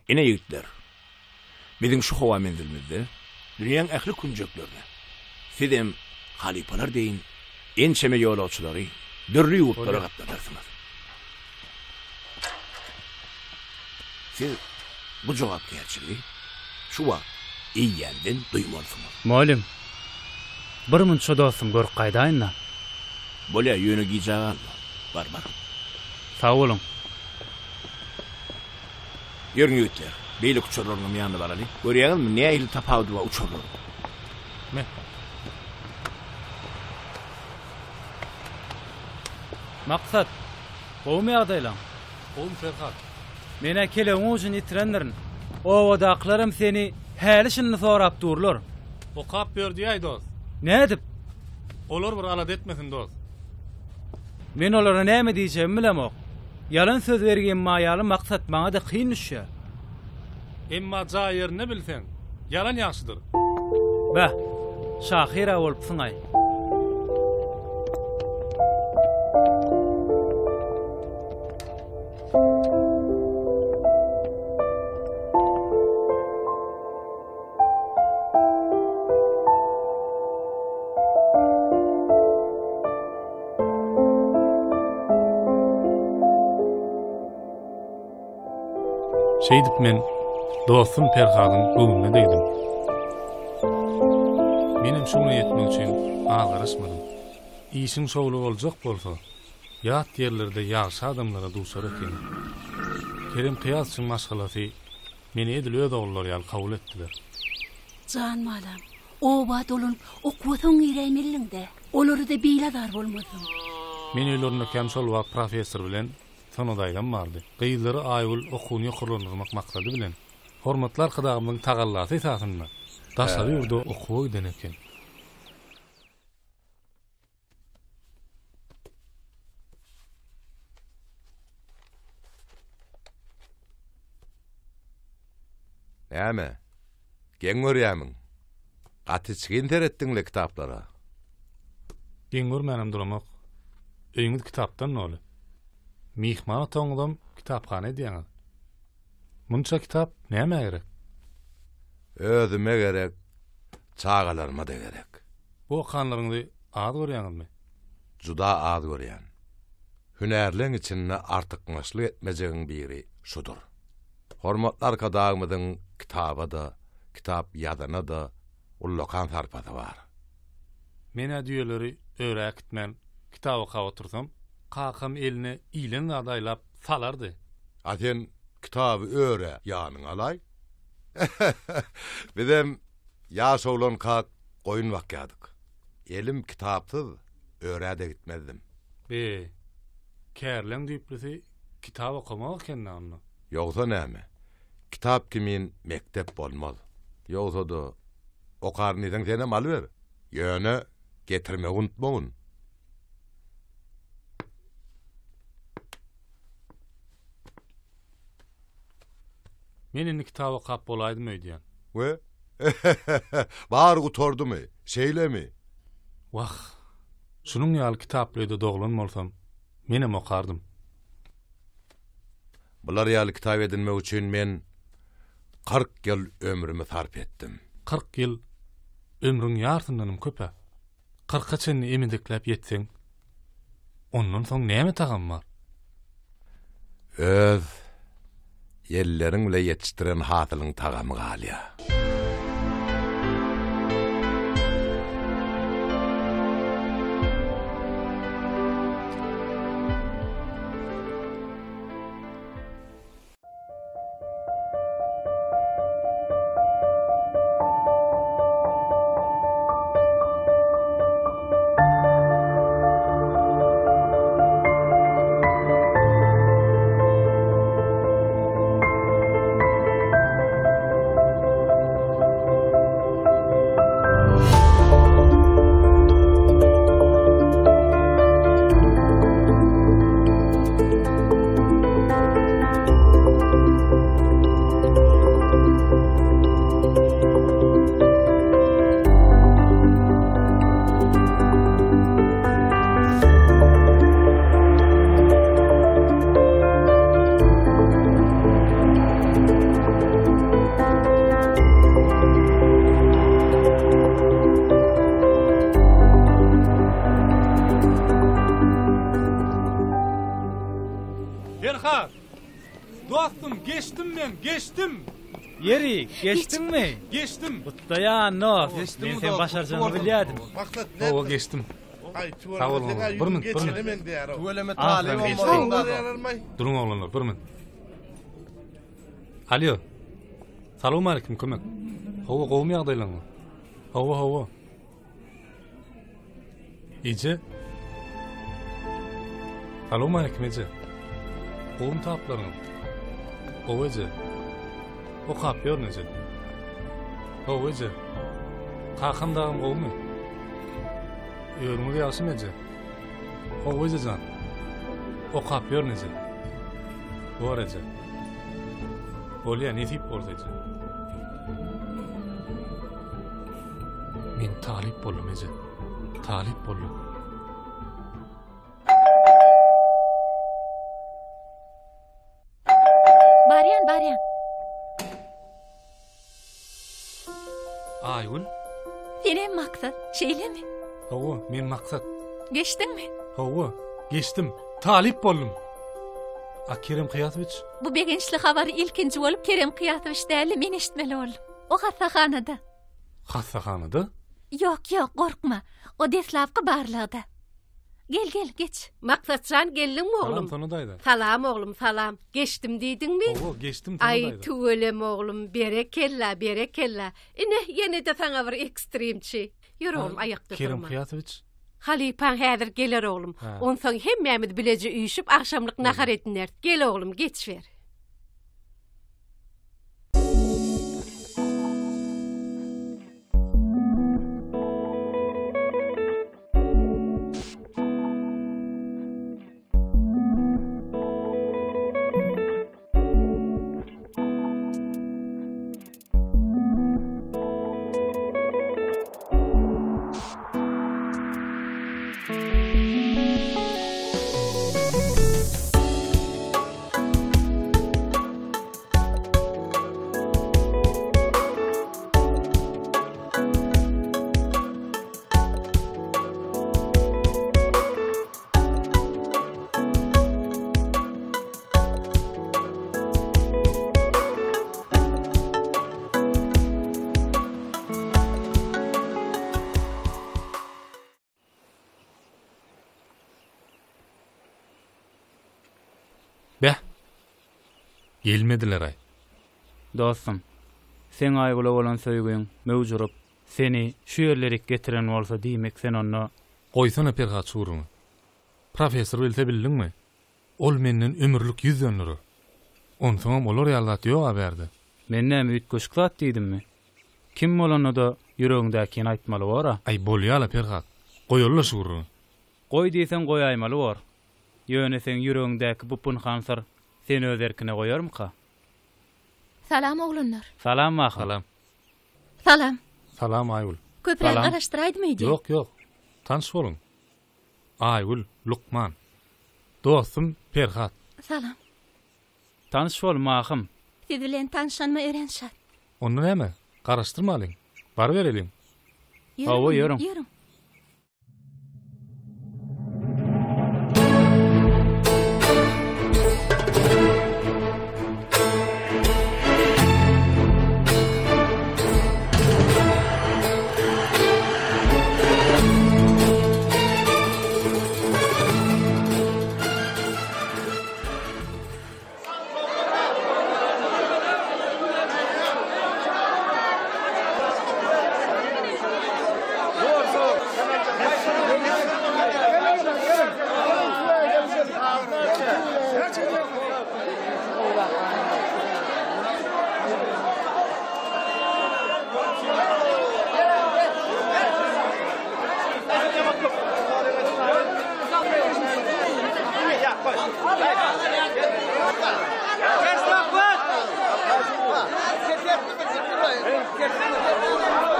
Ine ýigitler, biziň şu howa menzilimizde dünýäň ähli künjeklerine, sizem halypalar deýin ençeme ýolagçylary dürli ýurtlara gatnadarsyňyz. Siz bu jogapkärçiligi şu wagt eýýämden duýmalysyňyz. Mugallym, bir munça dostumy görüp gaýdaýyn-da. Bolýa, ýöne gijä galma. Bar, bar. Sag boluň. Ýörüň ýigitler. Beýleki uçarlaryňam ýanyna baraly. Görýäňizmi, nähili tapawudy bar uçarlaryň. Me. Maksat, gowumy ýagdaýlaň? Gowumy Perhat? Men-ä kelebiň ujuny ýitirendirin. Obadakylaram seni häli-şindi sorap durlar. Okap ýör diýäý dost. Nädip? Olar bir alada etmesin dost. Men olara näme diýjegimi bilemok. Ýalan söz bergim maýaly maksat maňa-da kyn düşýär. Emma jaý ýerinde bilseň, ýalan ýagşydyr. Beh, şahyr-a bolupsyň-aý. Şeýdip men dostum Perhadyň göwnüne degdim. Menem şu güne ýetmek üçin az garaşmadym. Işiň şowly boljak bolsa, ýat ýerlerde ýagşy adamlara duşar ekeniň. Kerem Kyýasowyň maşgalasy meni edil öz ogullary ýaly kabul etdiler. Jan balam, oba dolanyp, okuwa soň giräýmelidiň-dä. Olara-da beýle azar bolmazdyň. Men öýlerindekäm şol wagt professor bilen Sona daýzam bardy. Gyzlary Aýgül okuwyny ýokarlandyrmak maksady bilen, hormatly Arkadagymyzyň tagallasy esasynda daşary ýurda okuwa giden eken. Näme? Geň görýämiň? Gaty içgin seretdiň-le kitaplara. Geň görmänem duramok. Öýüňiz kitapdan doly. Myhman otagyňyzam kitaphana edýäňiz. Munça kitap nämä gerek? Özüme gerek, çagalaryma-da gerek. Bu okanlaryňyzy az görýäňizmi? Juda az görýän. Hünärleň içinde artykmaçlyk etmejegiň biri şudur. Hormatly Arkadagymyzyň kitaba-da, kitap ýazana-da ullakan sarpasy bar. Men-ä düýeleri örä äkitmän, kitap okap otursam, kakam eline ilen zady aýlap salardy. A sen kitaby örä ýanyňa alaý. Bizem ýaş oglankak goýun bakýardyk. Elim kitapsyz örä-de gitmezdim. Be, kärleň düýplüsi kitap okamak eken-dä onda. Ýogsa näme? Kitap kimin mekdep bolmaz. Ýogsa-da, okaryn diýseň senem alyber. Ýöne getirmegi unutmagyn. Men indi kitap okap bolaýdym öýdýän. We? Bary gutardymy? Şeýlemi? Wah, şunuň ýaly kitaply öýde doglan bolsam, menem okardym. Bular ýaly kitap edinmek üçin men 40 ýyl ömrümi sarp etdim. 40 ýyl ömrüň ýarsyndanam köp-ä. Kyrka çenli emedekläp ýetseň, ondan soň näme tagam bar? Öz elleriň bile ýetişdiren hasylyň tagamy galýar. Perhat! Dostum, geçdim men, geçdim! Ýeri, geçdiňmi? Geçdim. Gutlaýan, dost. Men seň başarjagyňy bilýärdim. Hawa, geçdim. Sag boluň, oglanlar. Bir minut, bir minut. Tüweleme talyp Duruň, oglanlar, bir minut. Alýo. Salowmaleýkim Kömek. Hawa, gowumy ýagdaýlaryňyz? Hawa, hawa. Eje. Salowmaleýkim eje. Gowumy taplaryňyz? Gowy eje. Okap ýörün eje. Gowy eje. Kakam dagym gowumy? Özüňiz ýagşymy eje? Gowy eje jan. Okap ýörün eje. Bor eje. Bolýa nesip bolsa eje. Men talyp boldum eje. Talyp boldum. Barýan, barýan. Aýgül. Senem Maksat, şeýlemi? Hawa, men Maksat. Geçdiňmi? Hawa, geçdim. Talyp boldum. A Kerem Kyýasowiç? Bu begençli habary ilkinji bolup Kerem Kyýasowiç däl-de men eşitmeli boldum. O hassahanada. Hassahanada? Ýok, ýok, gorkma. O deslapky barlagda. Gel, gel, geç. Maksatjan geldiňmi oglum? Salam Sona daýza. Salam oglum, salam. Geçdim diýdiňmi? Hawa, geçdim Sona Aý, daýza. tüweleme oglum, berekella, berekella. Ine, ýene-de saňa bir ekstrimçi. Ýör oglum, aýakda Kerem durma. Kyýasowiç. Halypaň häzir geler oglum. Hä. Onsoň hemmämiz bileje üýşüp agşamlyk nahar edineris. Gel oglum, geçiber. Beh. Gelmediler-aý. Dostum, seň Aýgüle bolan söýgüň möwç urup, seni şu ýerlerik getiren bolsa, diýmek sen onda. Goýsana Perhat şu gürrüňi. Professor bilse bildiňmi? Ol menden ömürlik ýüz dönderer. Onsoňam olar ýaly zat ýog-a bärde. Men näme üýtgeşik zat diýdimmi? Kim bolanda-da ýüregiňdäkini aýtmaly bor-a. Aý bolýa-la Perhat. Goýaly-la şu gürrüňi. Goý diýseň goýaýmaly bor. Ýöne seň ýüregiňdäki bu pynhan syr seni öz erkine goýarmyka? Salam oglanlar. Salam Mahym. Salam. Salam. Salam Aýgül. Köpräk garaşdyraýdym öýdýän. Ýok, ýok. Tanyş boluň. Aýgül, lukman. Dostum Perhat. Salam. Tanyş bol, Mahym. Siz bilen tanyşanyma örän şat. Onda näme, garaşdyrmalyň. Barybereliň. Ýörüň, Hawa, ýörüň. Ýörüň.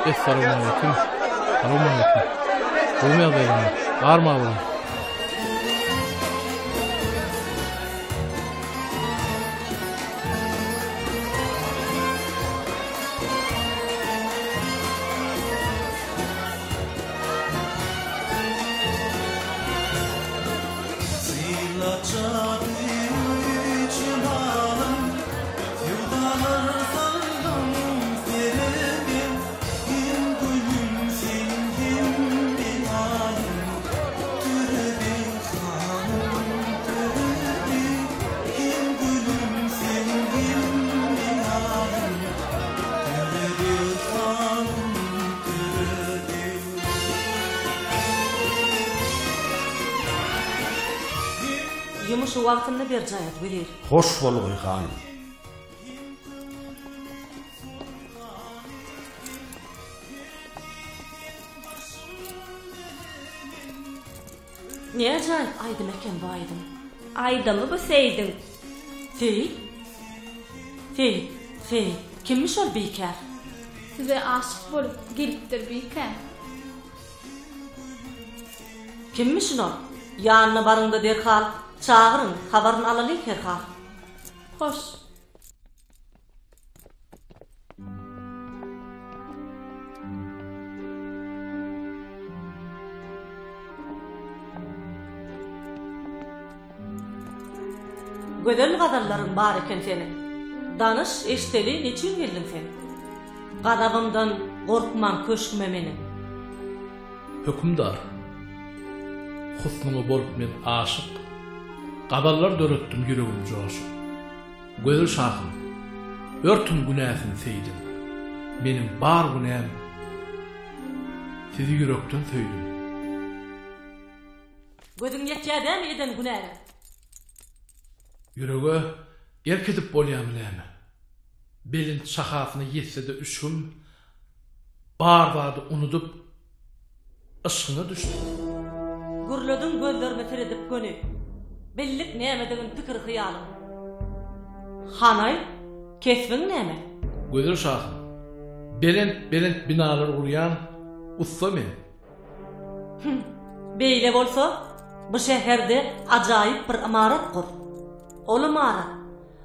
Essalawmaleýkim. Salowmaleýkim. Gowumy ýagdaýlaryňyz? Barmy abyň? Tabşyrygy wagtynda berjaý et, wezir. Hoş bolgaý, hanym. Ne ajaýyp aýdym eken bu aýdym. Aýdymy bu Seýdiň. Seýit? Seýit, Seýit, kimmiş ol bikär? Size aşyk bolup gelipdir bike. Kimmişin ol? Ýanyna baryň-da derhal, çagyryň, habaryny alalyň herhal. Hoş. Gözel gazallaryň bar eken seniň. Danyş, eşdeli, neçün geldiň sen? Gazabymdan gorkmaň köşgüme meniň. Hökümdar, husnuňa bolup men aşyk, Gazallar döretdim ýüregim joşup. Gözel şahym, örtüň günäsin Seýdiň, Meniň bar günäm sizi ýürekden söýdüm. Gözüň ýetýär dämi eden günäňe? Ýürege erk edip bolýarmy näme? Belent şahasyna ýetse-de üşgüm, Bar zady unudyp, yşgyňa düşdüm. Gürlediň gözlerime seredip göni. Bildik nämedigin pikir-hyýalyň. Hanaý, kesbiň näme? Gözel şahym, belent-belent binalar gurýan ussa men. Hüm, beýle bolsa, bu şäherde ajaýyp bir ymarat gur. Ol ymarat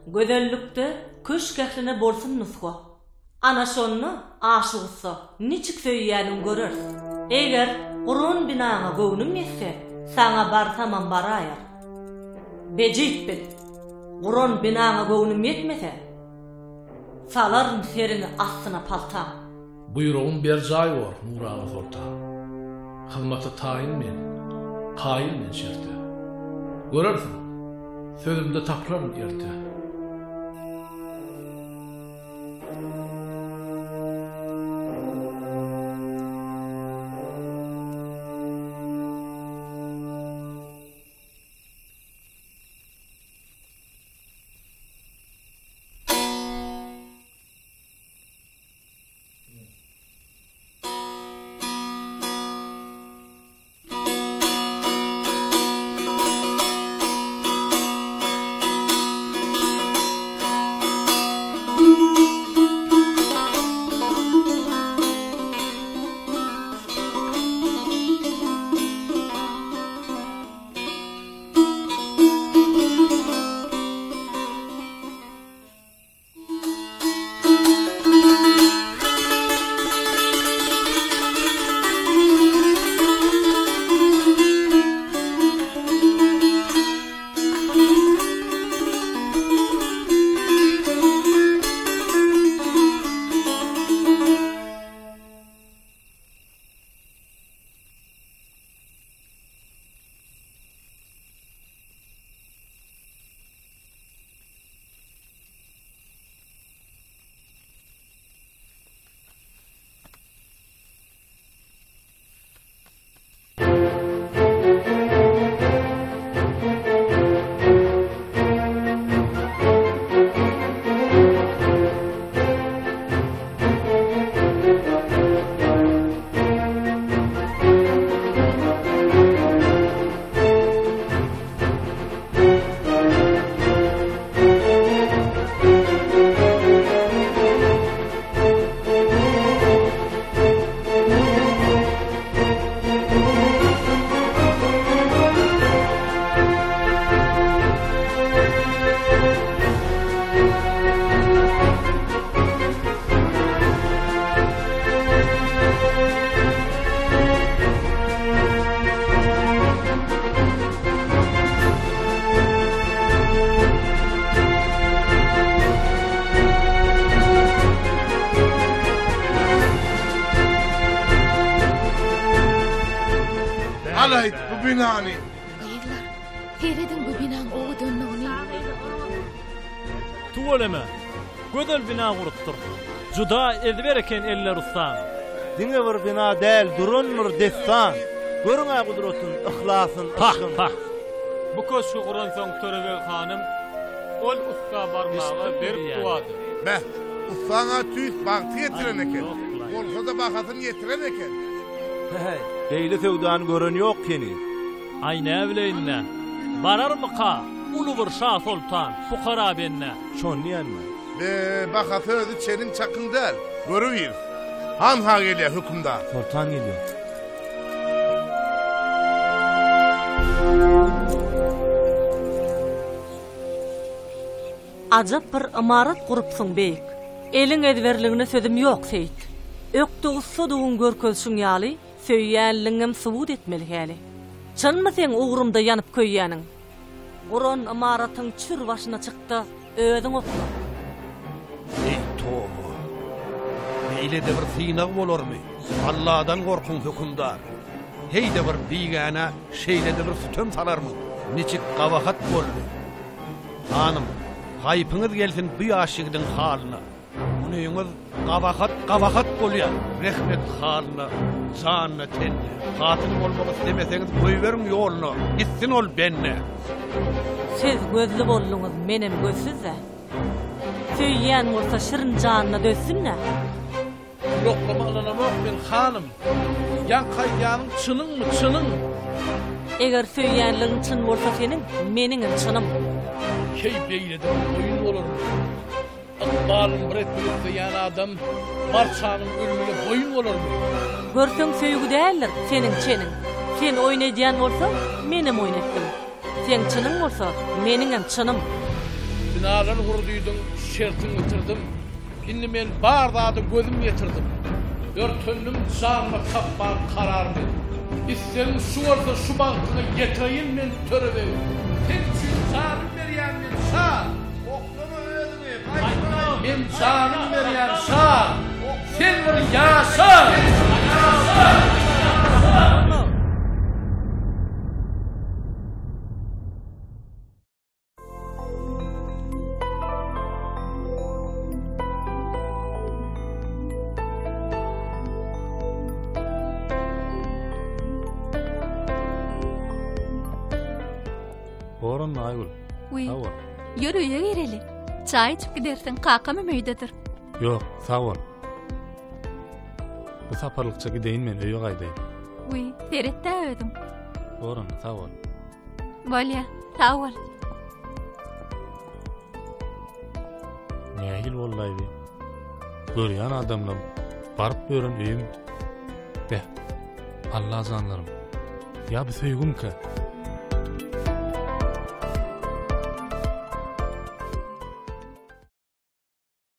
gözellikde köşk ähline bolsun nusga. Ana şonda Aşyk ussa niçik söýýäniň göreris. Eger guran binaňa göwnüm ýetse, saňa barsamam baraýar. Bejit bil, guran binaňa göwnüm ýetmese, salaryn seriňi astyna paltaň. Buýrugyň berjaý bor, Nurana soltan. Hyzmata taýyn men, kaýyl men şerte. Görersiň, sözümde tapylaryn erte. Alaýt bu binany. Gyzlar, serediň bu binaň owadanlygyny. Tüweleme, gözel bina gurupdyr. Juda ezber eken eller ussaň. Diňe bir bina däl, duran bir dessan. Görüň-ä gudratyn, yhlasyn, yşgyn. Pah, pah. Bu köşgi guransoň Törebeg hanym ol ussa barmaga beripdi wada. Beh, ussaň-a tüýs bagty getiren eken. Bolsa-da bahasyny ýetiren eken. Heý, beýle söwdany gören ýok heniz. Aý näbileýin-dä. Bararmyka uly bir şa soltan pukara bendä. Şony diýenmi? Be, bahasy özi çeniň-çakyň däl. Görübiris. Hanha gelýär hökümdar. Soltan gelýär. Ajap bir ymarat gurupsyň beýik. Eliň ezberligine sözüm ýok Seýit. Ökde ussadygyň görkezişiň ýaly söýýänligiňem subut etmeli häli. Çynmy seň ugrumda ýanyp köýýäniň? Guran ymaratyň çür başyna çykda özüň okla. Eý toba! Beýle-de bir synag bolarmy? Alladan gorkuň hökümdar! Heý-de bir bigänä şeýle-de bir sütem salarmyň? Niçik gabahat boldy? Hanym, haýpyňyz gelsin bu ýaş ýigidiň halyna. Munyňyz gabahat gabahat bolýar. Rehmet halyna, janyna, tenine. Hatyn bolmak islemeseňiz goýberiň ýoluna, gitsin ol bende. Siz gözli bolduňyz, menem gözsüz-dä. Söýýän bolsa şirin janyna dözsün-dä. Ýoklama ynanamok men hanym. Ýaňky aýdýanyň çynyňmy, çynyň? Eger söýýänligiň çyn bolsa seniň, meniňem çynym. Heý beýlede bir oýun bolarmy? Ykbalyny bir etmek isleýän adam barçanyň ölümine boýun bolarmy? Görseň söýgi däldir seniň çeniň. Sen oýun edýän bolsaň, menem oýun etdim. Seň çynyň bolsa, meniňem çynym. Binalar gur diýdiň, şertiň bitirdim. Indi men bar zada gözüm ýetirdim. Örtendim janyma tapman karar men. Islegiň şu bolsa şu bagtyňa ýetireýin men Töre beg. Seň üçin janym berýän men şa. Oklama özüňi, gaýtma. Men janym berýän şa. Sen bir ýaşa! Bor onda Aýgül. Wiý. Sag bol. Ýör öýe gireli. Çaý içip gidersiň, kakamam öýdedir. Ýok, sag bol. Bu saparlykça gideýin men öýe gaýdaýyn. Wiý, seret-dä özüň. Bor onda, sag bol. Bolýa, sag bol. Nähili boldaý bi? Görýän adamlam baryp ýören öýüm. Beh, Alla janlarym. Ýa bu söýgümkä?